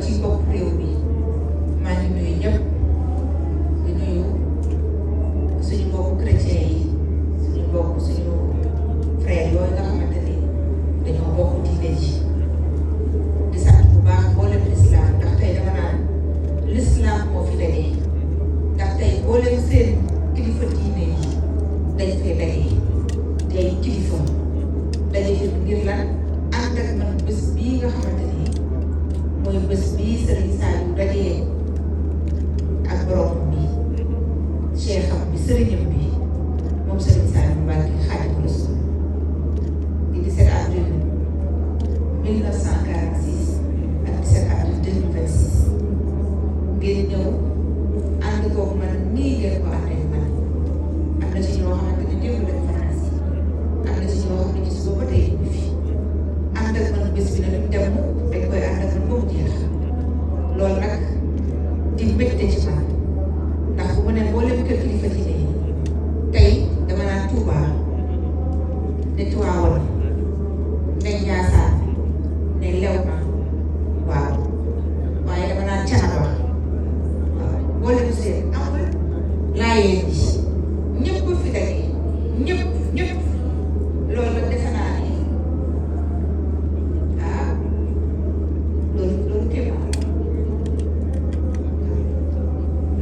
ci bopp réew mi maa ngi nuyu ñëpp di nuyu suñu mbokku chrétien yi suñu frère yooyu nga xamante ni dañoo bokk diine ji di sant bu baax mboolem l'islam ndax tey dama naan l'islam moo fi daje ndax tey mboolem seen kilifa diine yi dañ fee daje tey kilifa daje ngir lan ànd ak man bés bii nga xamante ni mooy bés bii Serigne Saliou dajee ak borom bi cheikham bi sëriñam bi moom Serigne Saliou Mbacké Khadimu Rasul di 17 avril 1946 ak 17 avril 2026 ngeen ñëw ànd koog man nii ngeen ko àndee man am na ci ñoo xamante ne démb lañ France am na ci ñoo xam ne ci suba ba tey ñu fi ànd ak man bés bi nag ñu dem dañ koy ànd ak man ba mu jeex loolu nag di mbégte ci man ndax bu ma ne mboolem kër kilifa diine yi tey dama naan Touba ne Tiwaawan ne Njaasaan ne Léona waaw waaye dama naan Canaba waaw mboolem seen amul laayeen bi ñëpp fi daje ñëpp loolu nag defe naa ne loolu kéemaan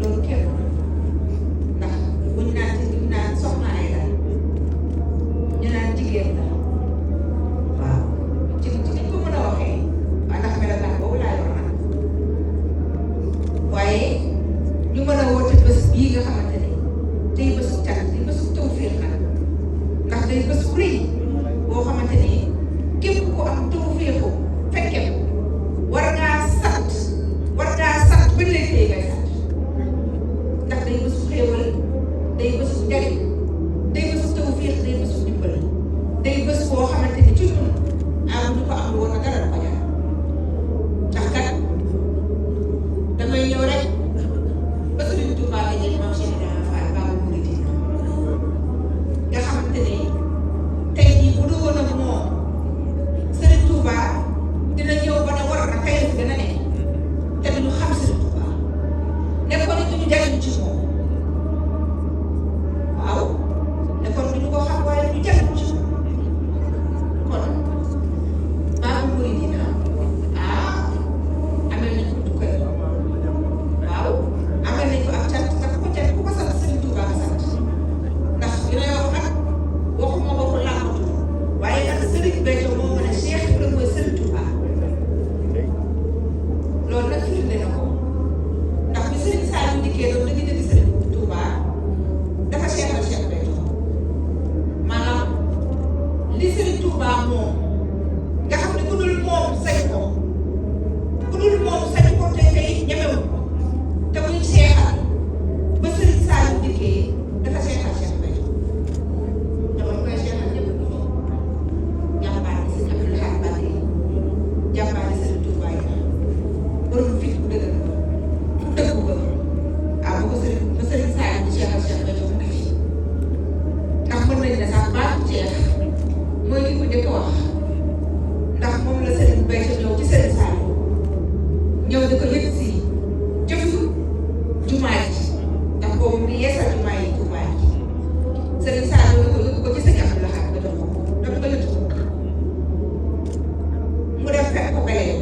loolu kéemaan ndax buñ naan soxna ay la ñu naan jigéen la waaw ci niñ ko mën a waxee waaw ndax melokaan boobu laa yor nag waaye ñu mën a woote bés bii nga xamante ni tey bésu cant di bésu tawféex nag ndax day bés bu rëy boo xamante ni képp ku am tawféexu fekke ko war ngaa sant bañ lay téye ngay sant ndax day bésu xéewal day bésu njariñ day bésu tawféex day bésu ndimbal day bés boo xamante ni ci ñun bu ñu ko am woon na dara du ko jar ndax kat damay ñëw rek ba Sëriñ Tuubaa nga jël Maam Cheikh Ibrahima Fall Baabul Muridiina nga xamante ni tey jii bu dul woon ak moom Sëriñ Tuubaa dina ñëw ba ne war na kay def gën a ne te duñu xam Sëriñ Tuubaa nekkoon it duñu jariñ ci moom waaw nekkoon duñu ko xam waaye duñu jariñ ci moom kon Baabul Muridiina amee nañ ko dukkal waaw amee nañ ko ak cant ndax ku ko sant Sëriñ Tuubaa nga sant ndax dina wax nag waxuma waxu làmbatu waaye nag Sëriñ Béthio moo mën a Cheikh Ibrahima mooy Sëriñ Tuubaa loolu nag firnde na ko ndax bi Sëriñ Saliou dikkee doon dëgg Sëriñ Tuubaa dafa seetal Cheikh Béthio maanaam li Sëriñ Tuubaa moom nga xam ne ku dul moom sañ ko tey ñemewu ko te buñ seexal ba Sëriñ Saliou dikkee dafa seexal Cheikh Béthio te ba mu koy seexal ñëpp ñu fi jàmbaari Sëriñ Abdou Lahad Mbacké jàmbaari Sëriñ Tuubaa yi borom fit bu dëgër dëgg ba bu ko Sëriñ Saliou di seexal Cheikh Béthio mu ngi fi ndax mën nañ ne sax baatu Cheikh mooy ki ko njëkk a wax ndax moom la Sëriñ Béthio ñëw ci Sëriñ Saliou ñëw di ko yëg si jëfu jumaa ji ndax boobu mu ngi yeesal jumaa yi Tuubaa ji Sëriñ Saliou la ko yëg ko ci Sëriñ Abdou Lahad ba jox ko dafa ko yëg mu dem fekk ko belee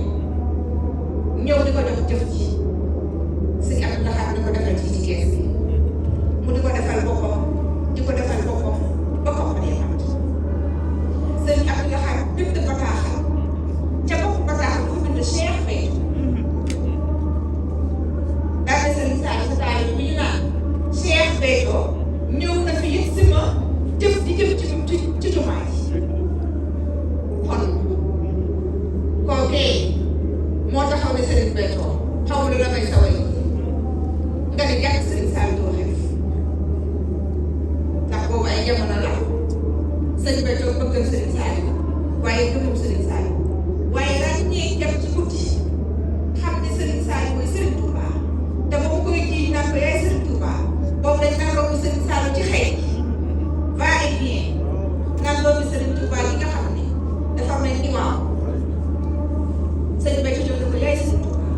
ñëw di ko jox jëf ji Sëriñ Abdou Lahad di ko defal ci kees bi mu di ko defal boppam ba ko dee mat Sëriñ Abdou Lahad bind bataaxal ca bopp bataaxal fu bind Cheikh Béthio daal di Sëriñ Saliou sa taalibe bi ñu naan Cheikh Béthio ñëw na fi yëg si ma jëf di jëm ci jumaa ji kon kookee moo taxaw ne Sëriñ Béthio xaw ma lu la may saway nga ne jàkk Sëriñ Saliou doo xef ndax boobu ay jamono la Sëriñ Béthio bëggal Sëriñ Saliou waaye gëmum Sëriñ Saliou waaye ràññee jëm ci guddi xam ne Sëriñ Saliou mooy Sëriñ Tuubaa te ba mu koy ji naan ko yaay Sëriñ Tuubaa boobu dañ naan romb Sëriñ Saliou ci xëy va et vient naan doomi Sëriñ Tuubaa yi nga xam ne dafa mel ni waaw Sëriñ Béthio jox ko yaay Sëriñ Tuubaa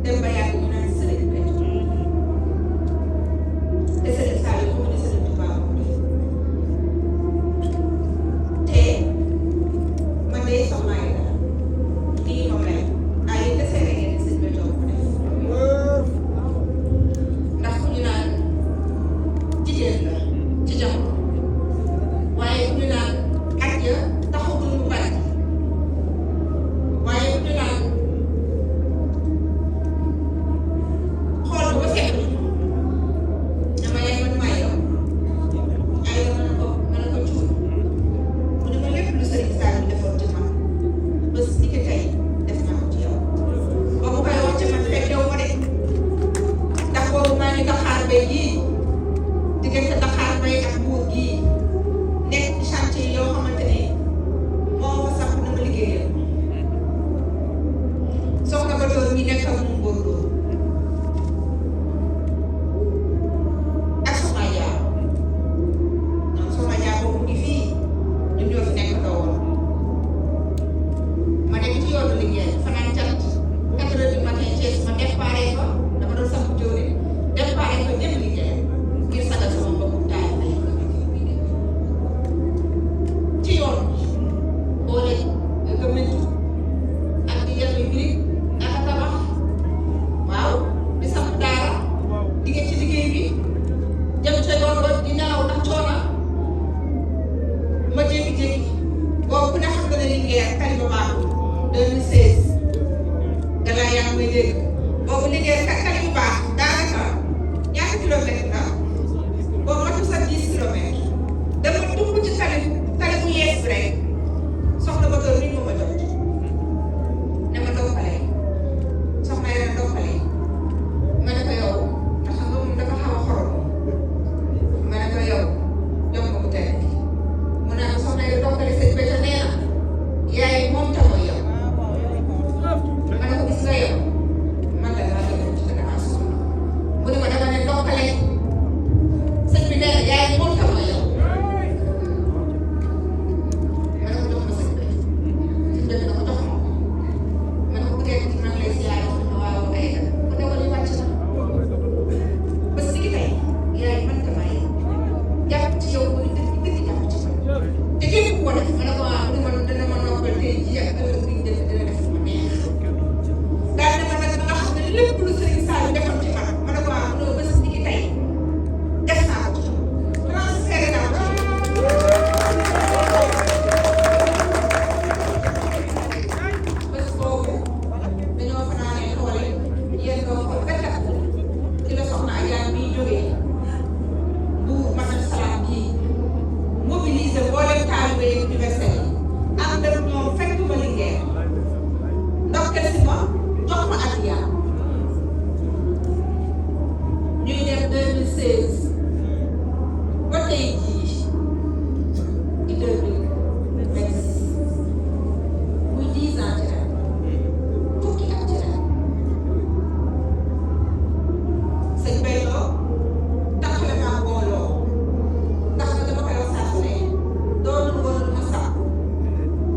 dem ba yàgg ñu naan sëriñ Béthio te sëriñ Saliou moo ne sëriñ Touba moo def te man de soxna yi la nii ma mel ay yéen desee rek ngeen sëriñ Béthio moo def ndax ku ñu naan jigéen la ci jamono waaye ku ñu naan at ya taxagul mu bari waaye ku ñu naan xool ba fekk dama yaay man maa yow ay yow mën ko cuur mu ne ma lépp lu sëriñ Saliou defoon ci man bés ni ki tey def naa ko ci yow boobu koy wax ci man fekk yow ma de ndax boobu maa ngi Dakar bay yii diggante Dakar bay ak Mbour gii nekk ci chantier yoo xamante ne moo fa sax na ma liggéeyal soxna ba doon ñi nekk ak mu góorloo ak soxna Jaar donc soxna Jaar boobu ngi fii ñun ñoo fi nekk doo woon ma nekk ci yoonu liggéey fanaan cat 4 heures du matin Thiès ma déparé fa dama doon samp jóori déparé fa dem liggéey ngir sagal sama mbokku taay ci yoon boole gëmmentu ak di yàq birig ak a tabax waaw di samp daara liggéey ci liggéey bi jëm ca yoon ba di nelaw ndax coono ma jékki-jékki boobu ku ne xam nga ne liggéey ak tali ba baaxul 2016 galaa yaa ngi may dégg boobu liggéey ak tali bu baax daanaka ñaata kilomètre la boobu matu sa 10 kilomètres dama dugg ci tali bu yees bi rek soxna ba doon nit moo ma jot ne ma doppale soxna yeneen doppale ma ne ko yow ndax xam nga moom dafa xaw a xorom ma ne ko yow jox ma bu tey mu ne ma soxna yow doppale sëñ Béthio nee na yaay moom ta mooy yow ma ne ko gis nga yow man la laa dëgg ci dama soxna mu ne ma dama ne doppale sëñ bi nee na yaay moom ta mooy yow ma ne ko jox ma sëñ bi sëñ bi na ko jox ma ma ne ko bu dee man lay siyaare mu ne waaw ay la ku ne wala wàcc na bés ni ki tey yaay man ka may jàpp ci yow bu ñu dëgg jàpp ci man te képp ku ko def ma ne ko waaw mu ne man dana ma noppal tey jii ak ëllëg bi ñu def dina def ma neex daal ne ma nag nga xam ne lépp lu sëriñ Saliou defoon ci man ma ne ko waaw mu ne bés ni ki tey def naa ko ci transféré naa ko ci bés boobu dañoo fanaanee toole yéen doo ko gàttal ci la soxna Adja bii jógee Mbour Masal Salaam bii mobilisé mboolem taalibe yi université yi ànd ak ñoom fekk ma liggéey ndokkeel si ma jox ma addiya ñuy def 2016 ba tey jii di 2026 muy 10 ans ci ren fukki at ci ren sëñ Béthio taxale maa booloo ndax nag dama koy wax saa su ne doonul woon lu ma sax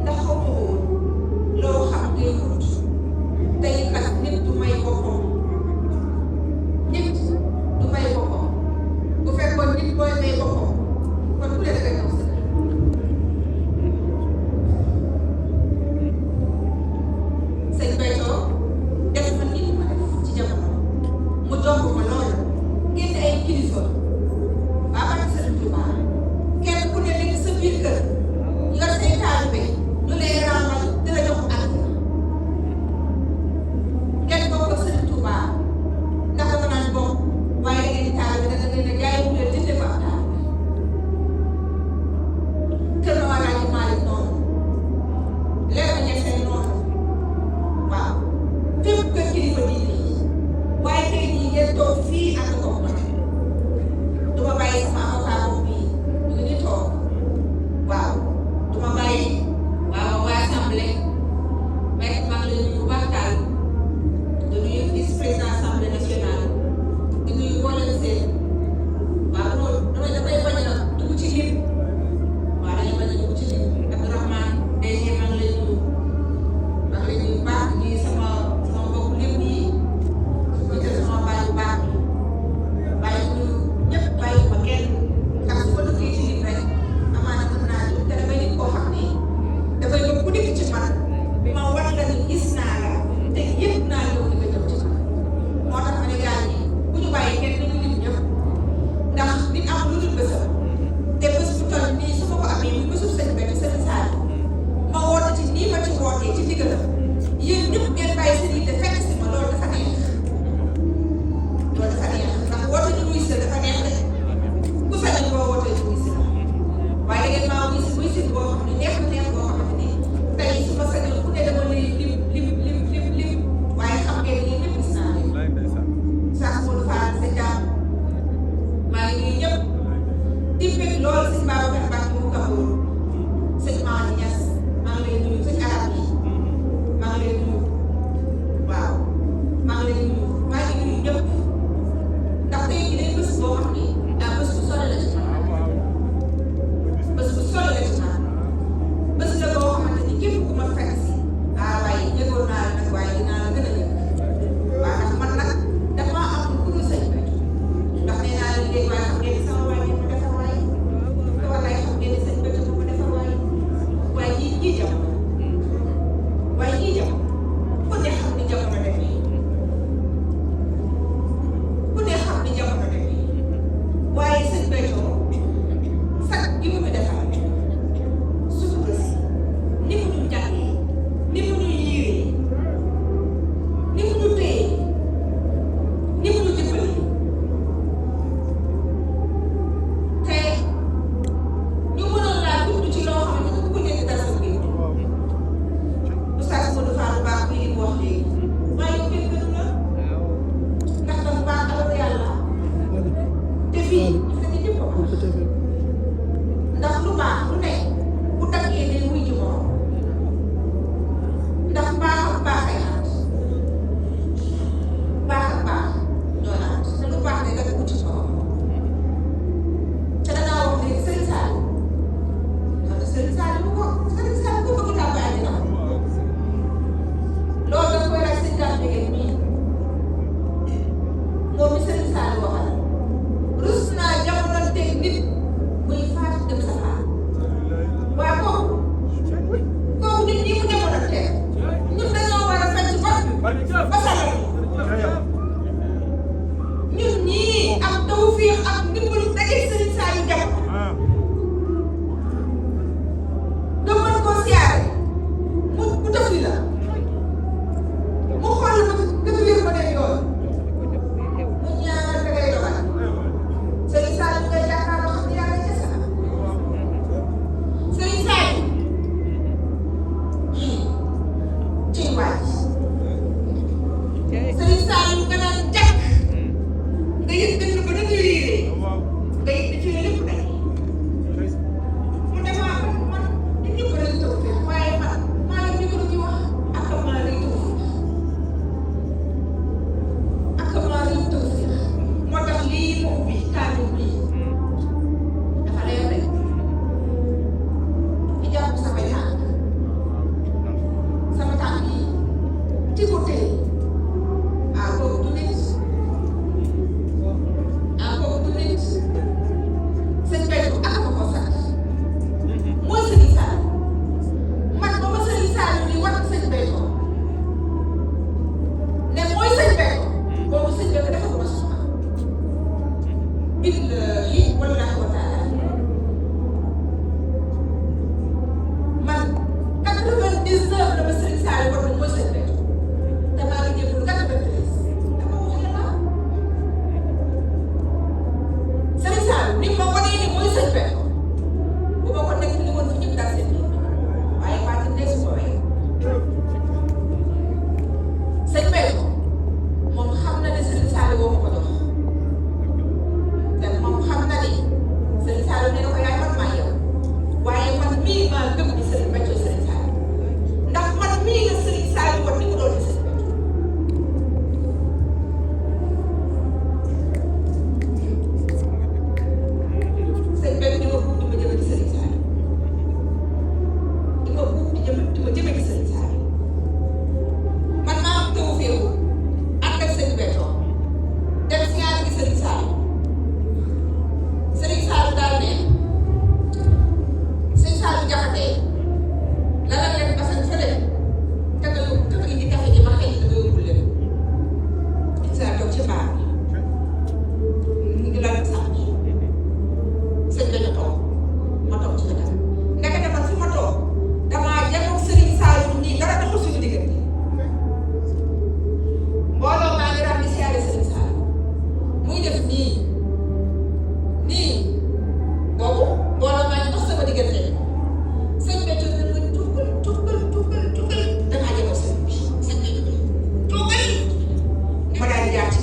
ndax xaw ma woon loo xam ngay wut tey kat nit du may boppam nit du may boppam bu fekkoon nit booy may boppam kon ku leen nga ñëw sa kër sëñ Béthio def ma nit ma def ci jamono mu jomb ma lool ngeen ay kilifa waa barke Sëriñ Touba kenn ku ne nekk sa biir kër yor say taalibe ñu lay raamal di la jox ak ngeen bokk ak Sëriñ Touba ndax dama naan bokk waaye da ngeen di taalibe da ngeen a jaay mu leen jëndee ko ak taalibe kër ma waa Alaaji Maalik noonu leer na ñeseen noonu waaw fépp kër kilifa diine yi waaye tey jii ngeen toog fii ak ko ma du ma bàyyi sama avocat boobu bii ñu ngi nii toog waaw du ma bàyyi waaw waa assemblée mais maa ngi leen di nuyu bu baax daal di nuyu vice président assemblée nationale di nuyu mboolem seen waaw loolu damay bañ a dugg ci lim waaw dañuy bañ a dugg ci lim Abdourahmane DG maa ngi lay nuyu baax di nuyu sama mbokku lépp yi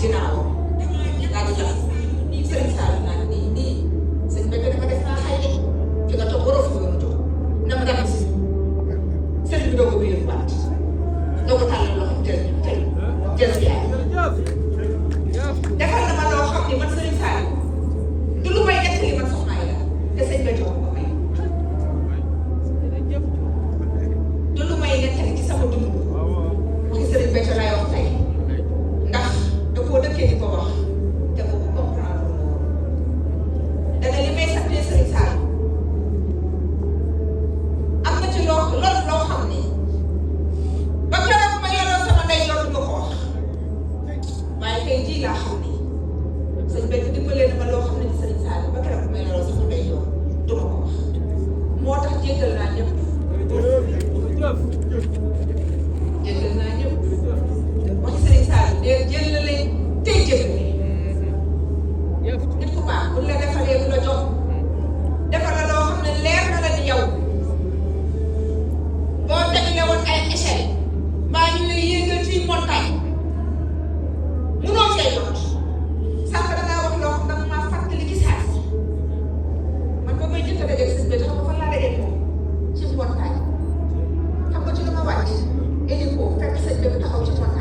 ginnaaw daal di def sëriñ Sall naan nii sëñ Béthio dafa def naa xay de fi nga toog waroo fi woon a toog na ma def si sëriñ bi doo ko wéyal baat doo ko tàllal loxo jël si yaay defal na ma loo xam ne man sëriñ Sall du lu may nettali man soxnaay la te sëñ Béthio ko may du lu may nettali ci sama dund waxi sëriñ Béthio laay wax tey ndax da koo dëkkee di ko wax te boobu comprendre dana li may santee sëriñ Sall am na ci loolu loo xam ne ba keroog ma yoroo sama ndey yor du ma ko wax waaye tey jii laa xam ne sëñ Béthio dimbalee na ma loo xam ne ci sëriñ Sall ba keroog ma yoroo sama ndey yor du ma ko wax moo tax jéggal naa ñëpp jéggal naa ñëpp waxi sëriñ Sall de jëllale tey jëggale nit ku baax bu la defalee bu la jox defal la loo xam ne leer na la ni yow boo tegle woon ay échelle mbaa ñu lay yéegal ci montagne munoo cee jot sànq dangaa wax loo xam danga maa fàttali ci saa si man ba may jëkk a dajeeg sëñ Béthio xam nga fan laa dajeeg moom ci montagne xam nga ci dama wàcc hélico fekk sëñ Béthio taxaw ci montagne